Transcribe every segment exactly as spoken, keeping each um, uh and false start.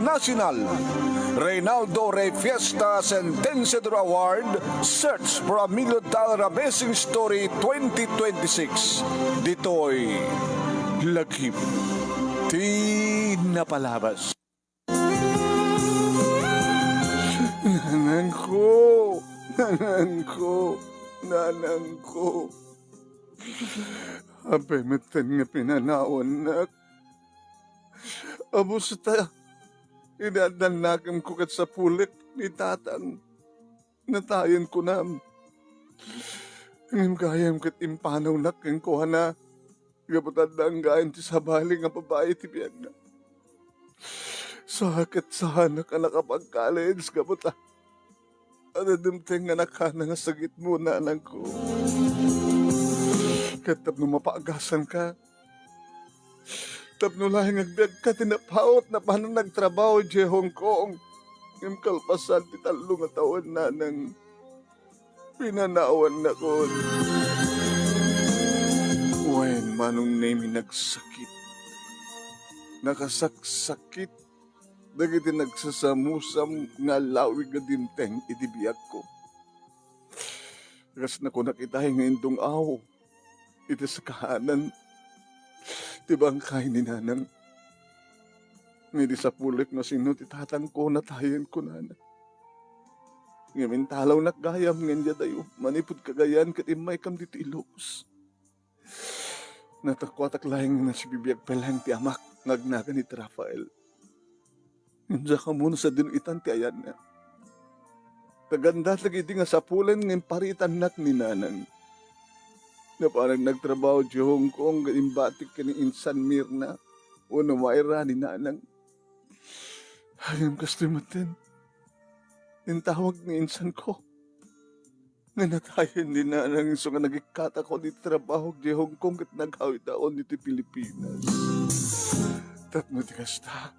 National Reynaldo Rey Fiesta Sentenciador Award, Search for a Million Dollar Amazing Story twenty twenty-six. Ditoy lagip ti napalabas. Nanangko, nanangko, nanangko. Apay metten nga pinanawannak. Abusta, inaaddan nakemko ket sapulek ni tatang. Natayen kunam. Ngem gayam ket impanawnak kenkuana. Gapu ta adda gayam ti sabali nga babai ti biagna. Saan ket saanak a nakapag-college gapu ta adda dimteng nga nakana nga sagitmo, nanangko. Ket tapno mapagasanka, tapno laeng agbiagka ti napaut, napanan nagtrabaho idiay Hong Kong. Ngem kalpasan ti tallo nga tawen, nanang, pinanawannakon. Wen, Manong Nemi, nagsakit. Nakasaksakit dagiti nagsasamusam nga lawig nga dimteng iti biagko. Kas nakunak itay nga indung-aw iti sakaanan ti bangkay ni nanang. Ngem idi sapulek no sino ti tatangko, natayen kunana. Ngem intalawnak gayam nga idiay dayo, manipud Cagayan ket immaykam ditoy Ilocos. Natakuatak laeng nga nasibibiag pay laeng ti amak nga agnagan ni Rafael. Ngem diak ammo no sadino itan ti ayanna. Naganda dagidi nga sapulen nga imparitannak ni nanang. Napanak nagtrabaho idiay Hong Kong ket imbatik ken ni insan Mirna wenno Myra ni nanang. Ngem kastoy metten, intawag ni insanko nga natayen ni nanang isu nga nagikkatakon iti trabaho idiay Hong Kong ket naghawitakon iti Pilipinas. Tapno ti kasta,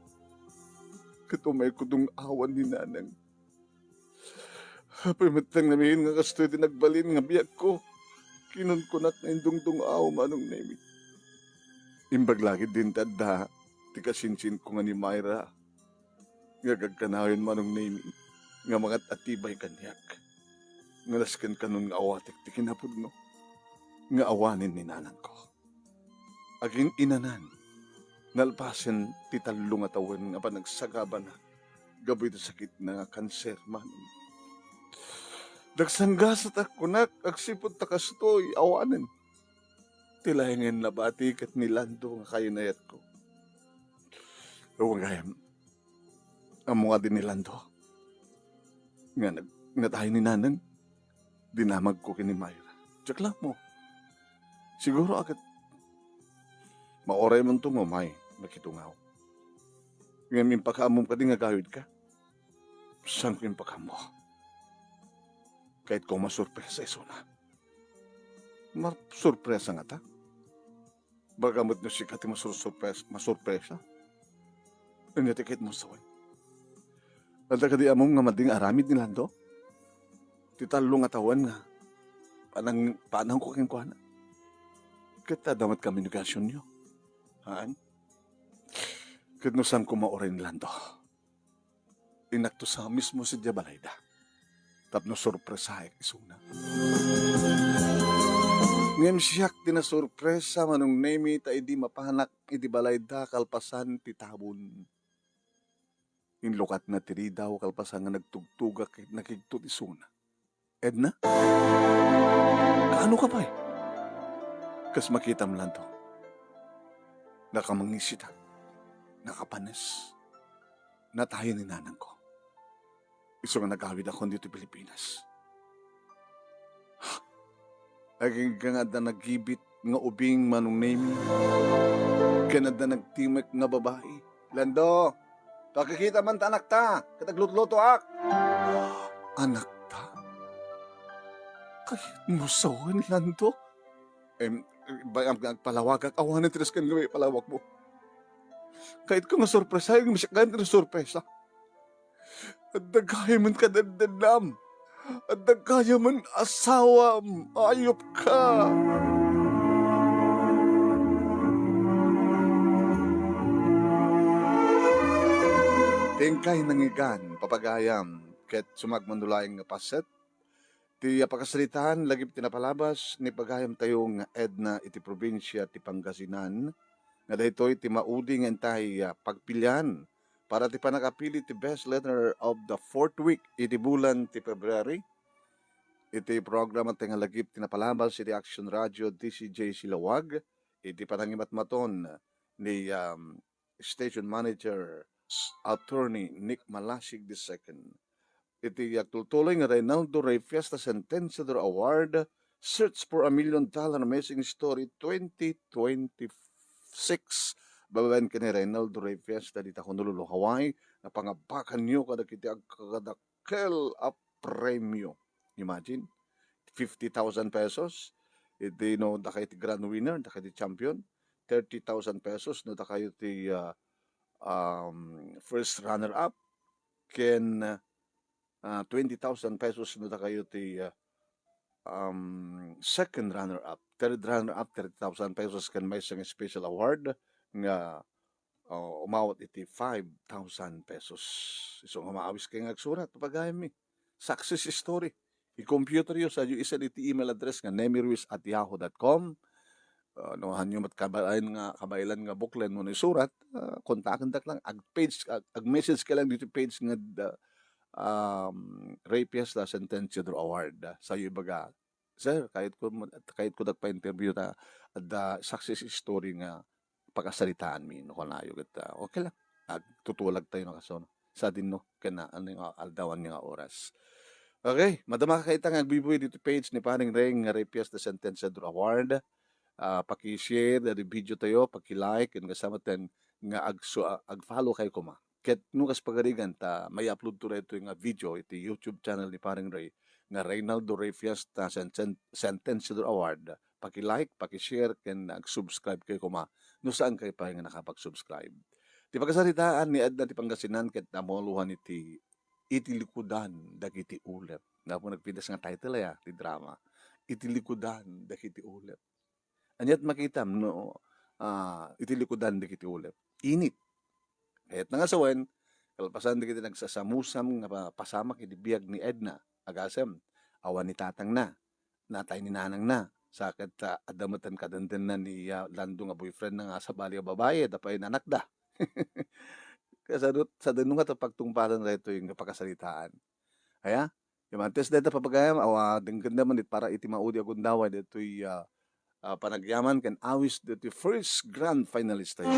ket umayko dung-awan ni nanang. Apay metten nga amin nga kastoy ti nagbalin nga biagko? Kinunkunak nga indungdung-aw, Manong Nemi. Imbag la ketdin ti adda ti kasinsinko nga ni Myra nga agkanayon, Manong Nemi, nga mangat-atibay kaniak nga nasken kanon nga awatek ti kinapudno nga awanen ni nanangko. Agin-inanan, nalpasen ti tallo nga tawen nga panagsagabana gapu iti sakitna nga kanser, Manong. Nagsanggasatak, kunak, agsipud ta kastoy, awanen. Ti laengen nabati ket ni Lando nga kayunayatko. Awan gayam, ammo nga di ni Lando nga nag-, natayen ni nanang. Dinamagko ken ni Myra. Diak la ammo. Siguro a ket mauraymonto nga umay, makitungaw. Ngem impakaammom kadi nga agawidka? Saanko impakaammo. Kayatko a masurpresa isuna. Masurpresa ngata? Baga met no sika ti masursurpres-, masurpresa. Ania ti kayatmo sawen? Adda kadi ammom nga madi nga aramid ni Lando? Ti tallo nga tawen nga panang-, panangko kenkuana. Ket adda met kami negosionyo. Haan? Ket no saanko mauray ni Lando? Innakto sa mismo sadiay balayda tapno sorpresaek isuna. Ngem siak ti nasorpresa, Manong Nemi, ta idi mapanak iti balayda kalpasan ti tabon, inlukatna ti ridaw kalpasan nga nagtugtugak ket nakigtot isuna. Edna? Kaano ka pay? Kas makitam, Lando, nakamangisitak, nakapanes, natayen ni nanangko. Isu nga nagawidakon ditoy Pilipinas. Agingga nga adda nagibit nga ubing, Manong Nemi, ken adda nagtimek nga babai. Lando, pakikita man ta anakta, ket aglutlutoak. Anakta? Kayatmo sawen, Lando? Em, bay-am nga agpalawagak, awanen ti nasken nga maipalawagmo. Kayatko nga sorpresaem, ngem siak gayam ti nasorpresa. Adda gayam nga ad-addannam. Adda gayam nga asawam. Ayupka. Ti inkay nangngegan, papagayam, ket sumagmamano laeng nga paset, ti, ah, pakasaritaan lagip ti napalabas ni pagayamtayo nga Edna iti probinsia ti Pangasinan, nga daytoy ti maudi nga intay, ah, pagpilian para ti pannakapili ti best letter of the fourth week iti bulan ti February. Iti programa ti nga lagip ti napalabas iti Action Radio D C J Silawag, iti panangimatmaton ni, um, station manager, Attorney Nick Malasig the second. Iti agtultuloy nga Reynaldo Rey Fiesta Sentenciador Award, Search for a Million Dollar Amazing Story twenty twenty-six. Babaen ken ni Reynaldo Rey Fiesta dita Honolulu, Hawaii, napangabakanyo kadagiti agkakadakkel a premio. Imagine, fifty thousand pesos. Iti no, dakayo ti grand winner, dakayo ti champion, thirty thousand pesos no dakayo ti, ah, um, first runner-up, ken, ah, twenty thousand pesos no dakayo ti, ah, um, second runner-up, third runner-up, thirty thousand pesos, ken maysa nga special award nga, ah, umawat iti five thousand pesos. Isu nga maawis kayo nga agsurat, papagayammi. Success story. I-computer yo, sa yo isend iti email address nga nemiruiz at yahoo dot com. Ah, no, hanyo met kabaelan nga, kabaelan nga buklen wenno isurat, ah, kontakendak lang. Ag-page, ag-, ag-message ka lang dito page nga, ah, um, Rey Fiesta Sentenciador Award. Sa yo ibaga, "Sir, kayatko, kayatko dagpa-interview ta, adda success story nga pakasaritaanmi," no, kanayo ket, ah, okay lang. Agtutulagtayo no, kaso, no? Sadino, ken, ah, ania nga aldaw, ania nga oras. Okay, madama ka ita nga agbuybuy dito page ni Paring Rey nga Rey Fiesta Sentenciador Award. Ah, paki-share dagiti video tayo, paki-like, ken kasama ten nga agsu-, ah, ag-follow kayo koma. Ket no kas pagarigan ta may-upload to daytoy nga video iti YouTube channel ni Paring Rey nga Reynaldo Rey Fiesta Sen-, Sen-, Sentenciador Award, paki-like, paki-share, ken ag-subscribe kayo koma no saan kayo pay nga nakapag-subscribe. Ti pakasaritaan ni Edna ti Pangasinan ket napauluan iti, iti likudan dagiti ulep. Napo nagpintas nga title aya ti drama, Iti Likudan Dagiti Ulep. Aniat makitam no, ah, iti likudan dagiti ulep? Init. Kayat na nga sawen, kalpasan dagiti nagsasamusam nga pa-, pasamak iti biag ni Edna, agasem, awan ni tatangna, natay ni nanangna, sa ket, ah, adda met kadendennana ni, ah, Lando nga boyfriend na nga sabali a babayi, adda pay nanakda. Kasano, sadino nga ta pagtungpalan daytoy nga pakasaritaan. Aya? Imantes dayta, papagayam, awa, denggen naman it para iti maudi a gundaway daytoy, ah, ah, panagyaman ken awis daytoy first grand finalist tayo.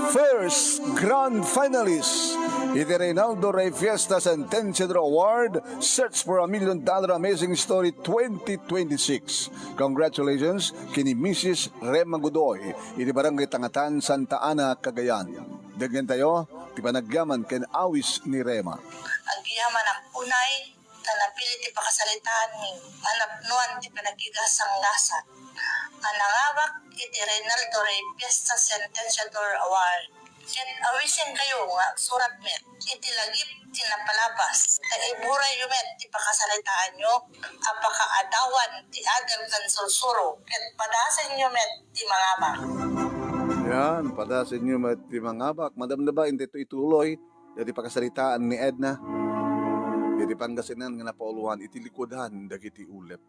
First grand finalist iti Reynaldo Rey Fiesta Sentenciador Award, Search for a Million Dollar Amazing Story twenty twenty-six. Congratulations kini Missus Rema Godoy iti Barangay Tangatan, Santa Ana, Cagayan. Denggen tayo ti panagyaman ken awis ni Rema. Agyamanak unay ta napili ti pakasaritaanmi a napnoan ti panagkigasanggasat a nangabak iti Reynaldo Rey Fiesta Sentenciador Award. Ket awisenkayo nga agsurat met iti lagip ti napalabas, ta iburayyo met ti pakasaritaanyo a pakaadawan ti adal ken sursuro, ket padasenyo met ti mangabak. Yan, padasenyo met ti mangabak. Madam na ba, hindi to ituloy? Dati pakasaritaan ni Edna. Dati Pangasinan nga napauluan iti likudan dagiti ulep.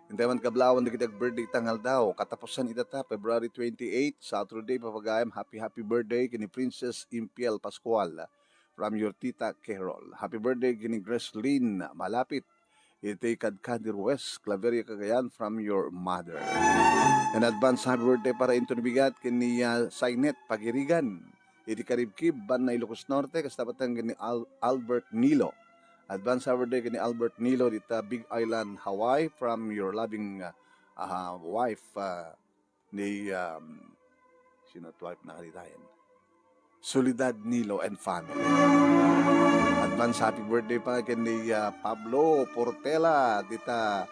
Intay man kablawan dagiti ag-birthday ta nga aldaw. Katapusan ita ta, February twenty-eight, Saturday, papagayam, happy, happy birthday kini Princess Impiel Pascual from your Tita Carol. Happy birthday kini Gracelyn Malapit iti Kadkader West, Claveria, Cagayan, from your mother. An advance happy birthday para into bigat kini, ah, Sainet Pagirigan iti Karibkib, Banna, Ilocos Norte, kasta met kini Al-, Albert Nilo. Advance happy birthday kini Albert Nilo dita Big Island, Hawaii, from your loving, ah, ah, wife, ah, ni, um, sino ti wife na kaditayen? Soledad Nilo and family. Advance happy birthday pa ken ni, ah, Pablo Portela dita,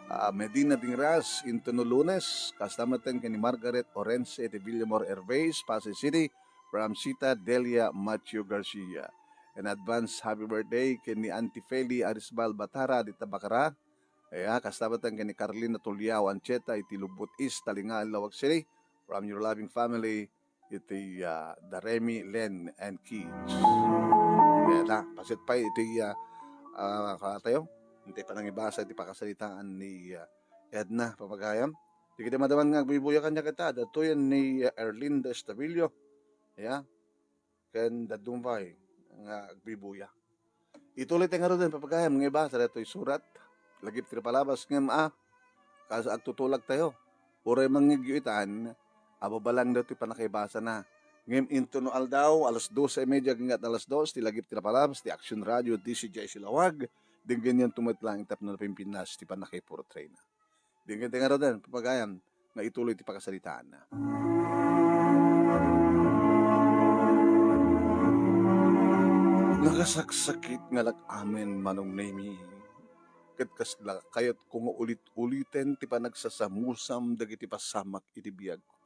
ah, Medina Dingras, Intono, Lunes. Kasta met ken ni Margaret Orense iti Villamor Air Base, Pasay City, from Sita Delia Matthew Garcia. And advance happy birthday ken ni Auntie Feli Arisbal Batara dita Bacara. Aya, kasta met ken ni Carlina Tuliao Ancheta iti Lubot East, Talinga, Laoag City. From your loving family, iti, ah, The Remy Len and Kids. Kaya na, paset pay iti, ah, ah, kaya tayo, iti panangibasa iti pakasaritaan ni, ah, Edna, papagayam. Dagiti madaman nga agbibuya kaniak ita, datoyen ni, ah, Erlinda Estabillo. Ya, ken dadduma pay nga agbibuya. Ituloy tayo ngaruden, papagayam, nga ibasa daytoy surat. Lagip ti napalabas ngem, ah, kas agtutulag tayo. Uray mangngegyo itan, ababalang daytoy pannakaibasana. Ngem intono aldaw, alas doce y media agingga alas dos, ti lagip ti napalabas, ti Action Radio, D C J Silawag, denggenyon met laeng tapno napimpintas ti pannakaipuretrayna. Denggen tayo ngaruden, papagayam, nga ituloy ti pakasaritaanna. Nakasaksakit nga lak amin, Manong Nemi, ket kasla kayatko nga ulit-uliten ti panagsasamusam dagiti pasamak iti biagko.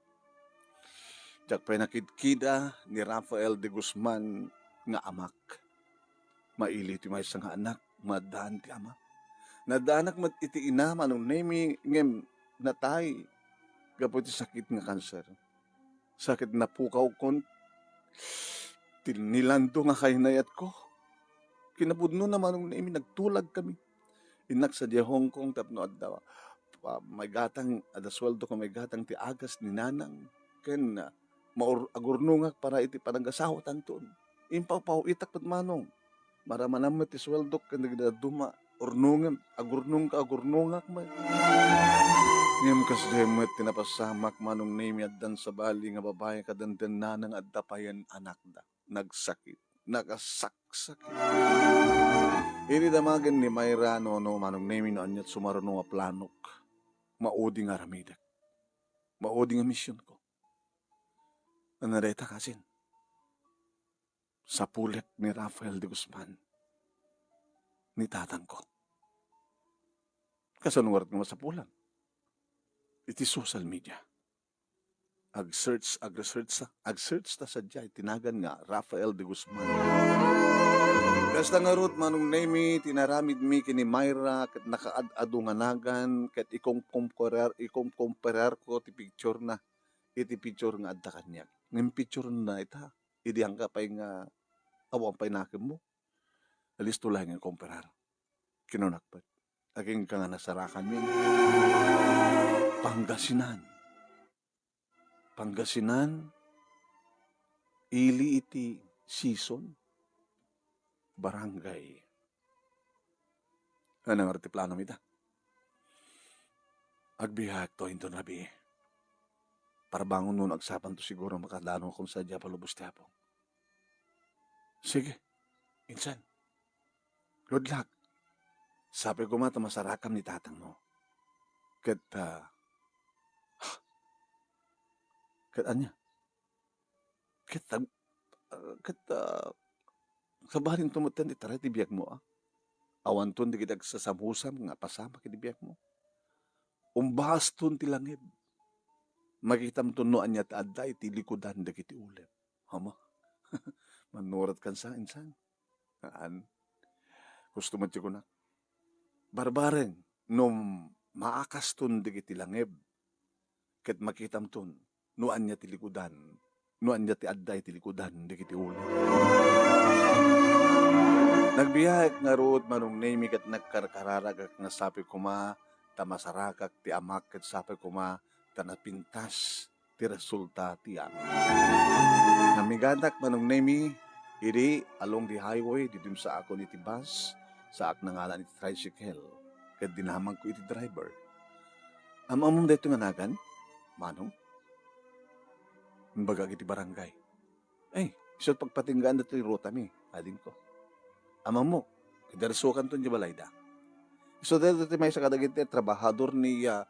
Diak pay nakidkida ni Rafael de Guzman nga amak. Maili ti maysa nga anak, maaddaan ti ama. Naddaanak met iti ina, Manong Nemi, ngem natay gapu iti sakit nga kanser. Sakit napukawkon ti ni Lando nga kainayatko. Kinapudnona, Manong Nemi, nagtulag kami. Innak sadiay Hong Kong tapno adda, ah, maigatang, adda sueldo nga maigatang ti agas ni Nanang. Ken, ah, maur-, agurnongak para iti panagasawatanton. Impawpaw-itak met, Manong. Maramanan met ti sueldok ken dagiti dadduma. Urnongem, agurnongka, agurnongak met. Ngem kasdiay met ti napasamak, Manong Nemi, addan sabali nga babai kadenden Nanang nga adda payen anakda. Nagsakit. Nakasaksakit. Idi damagen ni Myra, no, no, Manong Nemi, no aniat sumaruno nga planok, maudi nga aramidek. Maudi nga misionko. Ano dayta, kasin? Sapulek ni Rafael de Guzman ni tatangko. Kasano ngarud nga masapulan? Iti social media. Ag-search, ag-research sa, ag-search ta sadiay ti nagan nga Rafael de Guzman. Kasta ngarud, Manong Nemi, ti naramidmi ken ni Myra ket nakaad-adu nga nagan ket ikom-, komperar-, ikom-, komperarko ti picture na iti picture nga adda kaniak. Ngem picture na ita, idi angka pay nga awan pay nakemmo. Alisto laeng nga komperar. Kinunak met, "Agingga nga nasarakanmi." Pangasinan. Pangasinan, ili iti Sison, barangay. Ano nga ti planom ita? Agbiagto inton rabii. Parbangon no agsapanto siguro makadano akon sadiay a palubos ti Apo. Sige, insan. Good luck. Sapay koma ta masarakam ni tatangmo. Ket, ah, ket ania? Ket ag-, ah, ket, ah, sabalin tumeten itaray ti biagmo, ah. Awanton dagiti agsasamusam nga pasamak iti biagmo. Umbaston ti langib. Makitamton no ania ti adda iti likudan dagiti ulep. Ama, manurat kan sa, insan. Aan. Gusto met ti kunak. Barbareng, no maakaston dagiti langib, ket makitamton no ania ti likudan, no ania ti adda iti likudan dagiti ulep. Nagbiag ngarud, Manong Nemi, ket nagkarkararagak nga sapay koma ta masarakak ti amak ket sapay koma ta napintas ti resulta ti amin. Namiganak, Manong Nemi, idi along the highway, didim saakon iti bus, saak nangalan iti tricycle, ket dinamagko iti driver. "Am-ammom daytoy nga nagan, Manong?" Imbagak iti barangay. "Ay, isu ti pagpatinggaan daytoy rutami, adingko." "Ammom, idarsukanto idiay balayda. Isu daytoy ti maysa kadagiti trabahador ni, ah,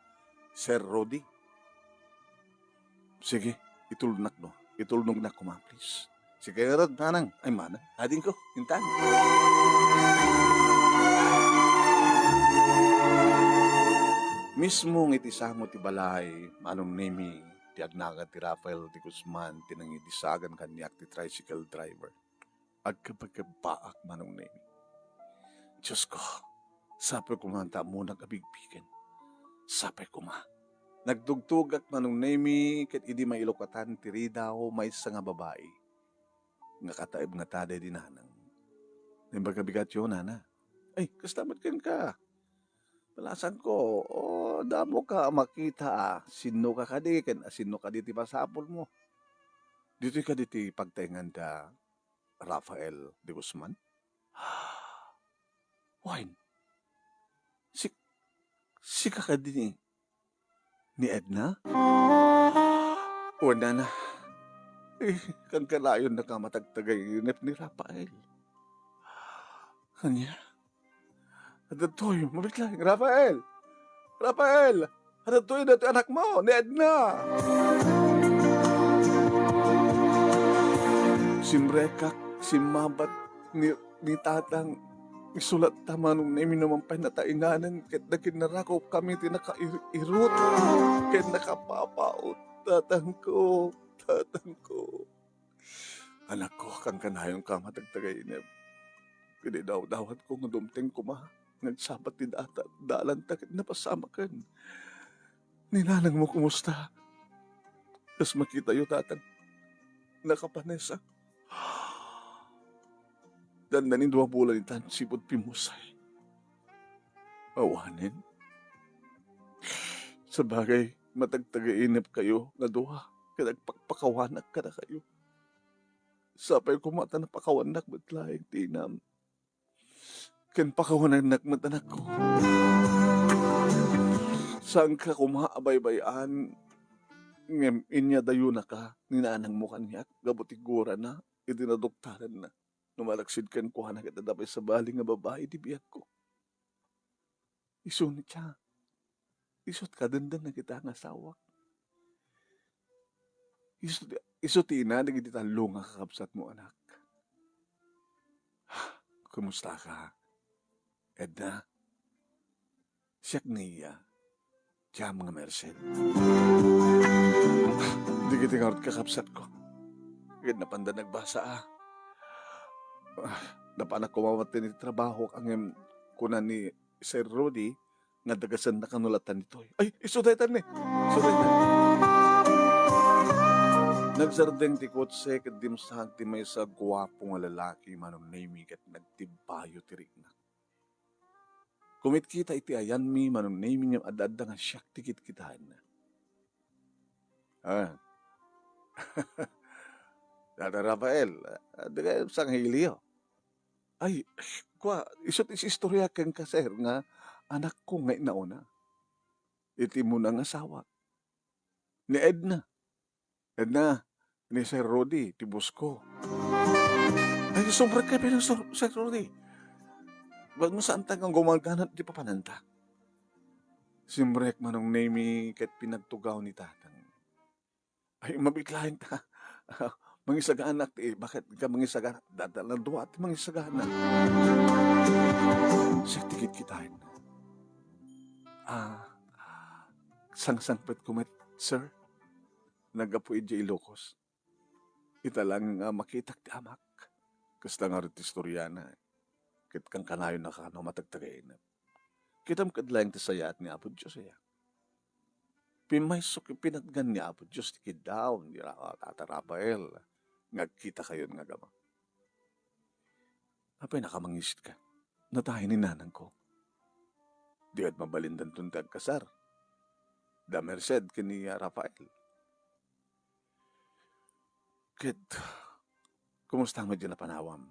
Sir Rudy." "Sige, itulnak no. Itulnognak koma, please." "Sige ngarud, Manang." "Ay, Manang. Adingko, intan." Mismo nga iti sango ti balay, Manong Nemi, ti agnagan ti Rafael de Guzman ti nangidisagan kaniak ti tricycle driver. Agkabkabbaak, Manong Nemi. Diosko, sapay koma ta ammonak a bigbigen. Sapay koma. Nagtugtugak, Manong Nemi, ket idi mailukatan ti ridaw, maysa nga babai nga kataeb ngata daydi nanang. Naimbag a bigatyo, nana. Ay, kasta met kenka. Palasanko, o, damo ka a makita a sinno ka kadi ken a sinno kadi ti masapulmo. Ditoy kadi ti pagtaengan da Rafael de Guzman? Wen, si, sika kadi ni, ni Edna? Wen, nana, eh, kankanayon na ka matagtagay inep ni Rafael. Ania? Adtoy, mabitlang, Rafael! Rafael! Adtoy, datoy anakmo, ni Edna! Simrekak, simmabat ni, ni Tatang, isulat ta Manong Nemi no mapan nataenganen, ket nakinnarakup kami ti nakair-irut, ket nakapapaut, Tatangko, Tatangko. Anakko, kankanayon ka matagtagay inep. Ket idawdawatko nga dumteng koma nga agsabat ti data, dalanta ket napasamaken. Ni nanangmo, kumusta? Kas makitayo, Tatang, nakapanesak. Dandani dua bulan itan sipud pimmusay. Awanen. Sabagay, matagtagay inep kayo nga dua, ket agpakpakawanak kadakayo. Sapay koma ta napakawannak met laeng ti inam. Ken pakawanennak met anakko. Saanka koma a baybay-an, ngem inyadayonaka ni nanangmo kaniak gapu ti gurana iti naduktalanna. No malaksid kenkuana ket adda pay sabali nga babai ti biagko. Isu ni Cha. Isu ti kadendennakita nga asawak. Isu ti, isu ti ina dagiti tallo nga kakabsatmo, anak. Kumusta ka, Edna? Siak ni iya, Jam nga Merced. Dagiti ngarud kakabsatko. Ket napanda nagbasa, a. Ah, napanak koma met ti trabaho, ngem kuna ni Sir Rudy, nga dagasennak a nulatan ditoy. Ay, isu daytan ni. Isu daytan. Nagsardeng ti kotse ket dimsag ti maysa a guapo nga lalaki, Manong Nemi, ket nagtibbayo ti rikna. Kumitkita iti ayanmi, Manong Nemi, ngem adda-adda nga siak ti kitkitaenna. Ah. Tata Rafael, adda kayo sanghiliyo? Ay, kua, isu ti istorya kenka, sir, nga anakko nga inauna. Iti muna nga asawa. Ni Edna. Edna, ni Sir Rudy, ti boss ko. Ay, sobra ka pala, Sir, Sir Rudy. Ba't mo saan tayo gumaganap di papananta? Simrek Manong Nemi ket pinagtugaw ni Tatang. Ay, mabitlaeng ta. Mangisaganak ti, bakit ka mangisaganak? Dadala dua ti mangisaganak. Siya tikit kitain. Ah, sangsangpet ko met, sir. Naggapu idiay Ilocos. Ita lang nga makitak ti amak. Kasta nga rin ti istoryana. Ket kankanayon a kano matagtagainep. Kitam ket laeng ti sayaat ni Apo Dios, aya? Pimmayso ket pinatgan ni Apo Dios ti kiddaw ni Ra-, Tata Rafael nga agkita kayon nga agama. Apay, nakamangisit ka? Natay ni nanangko. Di ket mabalindanton ti agkasar. Da Merced ken ni Rafael. Ket, kumusta met diay napanawam?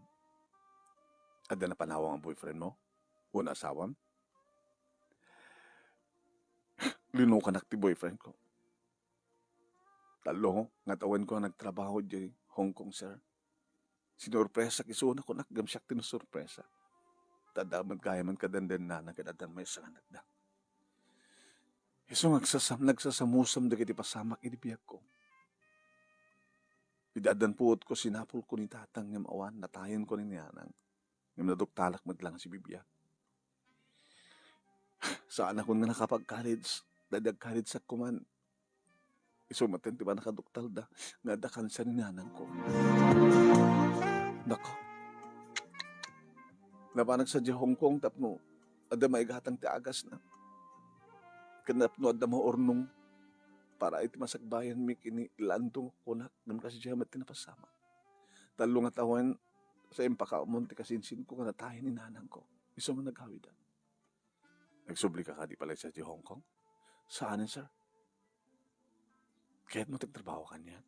Adda napanawam a boyfriend mo? Wenno asawam? Linukanak ti boyfriend ko. Tallo nga tawenko a nagtrabaho diay Hong Kong, sir. Sinurpresak isuna, kunak, ngem siak ti nasurpresa. Ta adda met gayamen kadendennana ket addan maysa nga anakda. Isu nga agsasam-, nagsasamusam dagiti pasamak idi biagko. Idi addan puotko, sinapulko ni Tatang ngem awan, natayenko ni Nanang. Ngem naduktalak met laeng a sibibiag. Saanakon nga nakapag-college. Daydi ag-college-ak koman, isu met ti pannakaduktalda nga adda kanser ni nanangko. Nako. Napanak sadiay Hong Kong tapno adda maigatang ti agasna. Ken tapno adda maurnong para iti masakbayanmi ken ni Lando nga kunak, ngem kasdiay met ti napasamak. Tallo nga tawen, sa impakaamon ti kasinsinko nga natayen ni nanangko. Isu nga nagawidan. Nagsublika kadi pay laeng sa di Hong Kong? Saanen, sir. Kayatmo ti agtrabaho kaniak?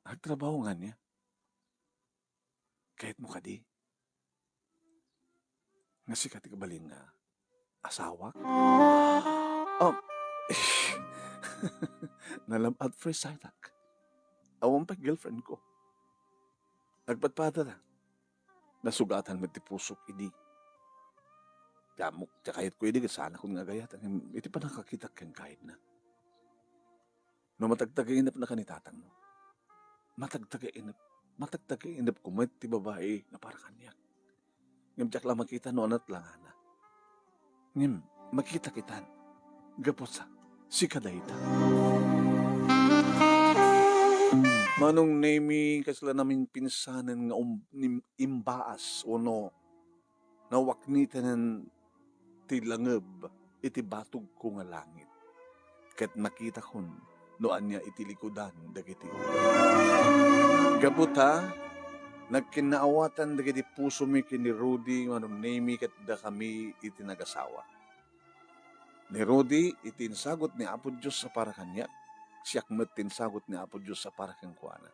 Agtrabaho kaniak? Kayatmo kadi? Nga sika ti kabalin nga asawak? Oh, nalab at first sight ak. Awan pay girlfriend ko. Nagpadpada na. Nasugatan met ti pusok idi. Ti ammok, ti kayatko idi, ket saanakon nga agayat, ngem iti pannakakitak ken kayatna. No matagtagainepna ken ni tatangmo. Matagtagainep, matagtagainep ko met ti babai nga para kaniak. Ngem diak la makita no ania ti langana. Ngem, makita kitan. Gapu ta, sika dayta. Manong Nemi, kasla namin pinsanen nga um-, nim-, imbaas, ono, nawaknitenen ti langeb iti batogko nga langit, ket nakitakon no ania iti likudan dagiti ulo. Gapu ta, nagkinnaawatan dagiti pusomi ken ni Rudy, Manong Nemi, ket dakami iti nagasawa. Ni Rudy, iti insagut ni Apo Dios a para kaniak, siak met ti insagut ni Apo Dios a para kenkuana.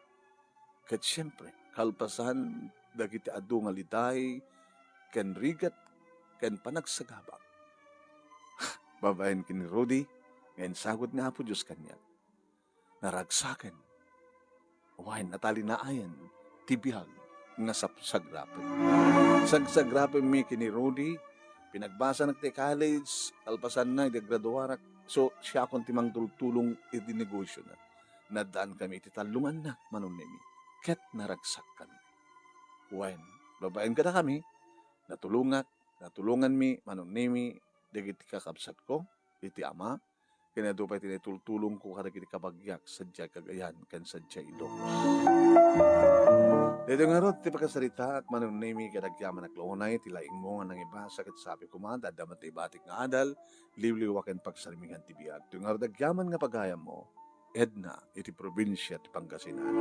Ket siempre, kalpasan dagiti adu nga liday ken rigat ken panagsagabak. Babaen ken ni Rudy nga insagut ni Apo Dios kaniak, naragsaken wen natalinaayen ti biag nga sapsagrapen. Sagsagrapenmi ken ni Rudy, pinagbasanak ti college, kalpasanna, idi agraduarak, so, siakon ti mangtultulong iti negosiona. Naddaankami iti tallo nga annak, Manong Nemi, ket naragsakkami. Wen, babaen kadakami, natulongak, natulonganmi, Manong Nemi, dagiti kakabsatko, iti ama, ken adu pay ti naitultulongko kadagiti kabagiak sadiay Cagayan ken sadiay Ilocos. Daytoy ngarud ti pakasaritaak, Manong Nemi, ket agyamanak la unay ti laingmo nga nangibasa ket sapay koma, adda met ti ibatik nga adal, liwliwa ken pagsarmingan ti biag. Daytoy ngarud agyaman nga pagayammo, Edna, iti probinsia ti Pangasinan.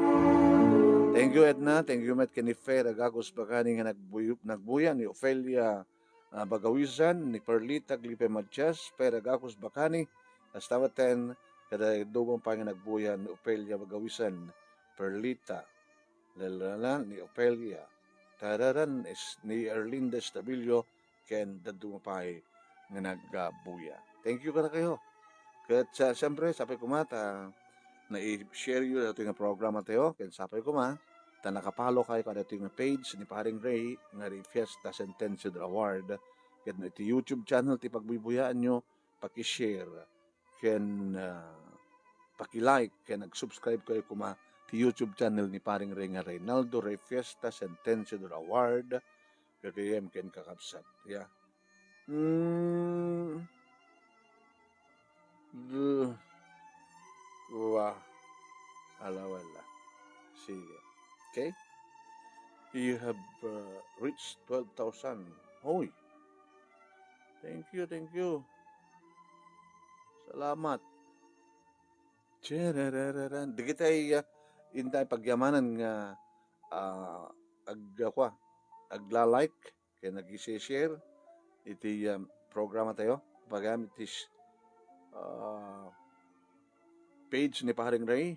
Thank you, Edna. Thank you met ken ni Fe Ragacos Bacani nga nagbuy-, nagbuya, ni Ofelia, ah, Bagawisan, ni Perlita Glipe Matias, Fe Ragacos Bacani, kasta met ken kada duma pay nga nagbuya, ni Ofelia Bagawisan, Perlita, lalala, ni Ofelia, tararan, is, ni Erlinda Estabilio, ken dadduma pay nga nagbuya. Thank you kadakayo. Ket sa, siyempre, sapay koma ta nai-share yo datoy nga programa tayo, ken sapay koma ta naka-follow kayo kadatoy nga page ni Paring Ray nga Ray Fiesta Sentencio del Award. Ket no iti YouTube channel ti pagbuybuyaanyo, paki-share ken, ah, paki-like ken ag-subscribe kayo koma ti YouTube channel ni Paring Ray nga Reynaldo Ray Fiesta Sentencio del Award. Gagayyem ken kakabsat. Ya. Mm. Duh. Wa. Ala, wala. Sige. Okay? You have, uh, reached twelve thousand. Hoy. Thank you, thank you. Salamat. Chererereren. Dagiti, ah, intay pagyamanan nga, ah, ag-, kua, agla-like ken ag-share iti, ah, programa tayo. Pagayam iti s-, ah, page ni Paring Ray.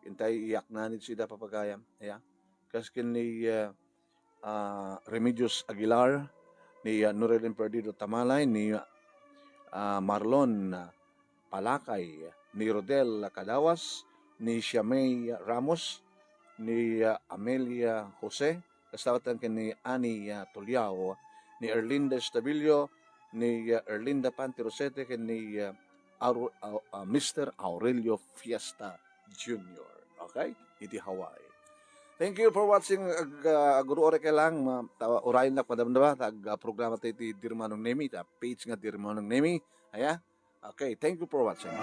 Intay iyaknanid sida papagayam. Aya. Kas ken ni, ah, ah, Remedios Aguilar, ni, ah, Norelin Perdido Tamalay, ni, ah, Marlon, ah, Palakay, ni Rodel Cadawas, ni Siamay Ramos, ni, ah, Amelia Jose, kasta met ken ni Annie, ah, Tuliao, ni Erlinda Estabillo, ni, ah, Erlinda Panti Rosete, ken ni, ah, Aru-, ah, ah, Mister Aurelio Fiesta Junior. Okay? Iti Hawaii. Thank you for watching, ag-, ah, aguru-uri kay lang, ma-, tawa, urayen nak madamdama, ta ag-, ah, programa tayo ti Dirmanong Nemi, ta page nga Dirmanong Nemi. Aya? Okay, thank you for watching.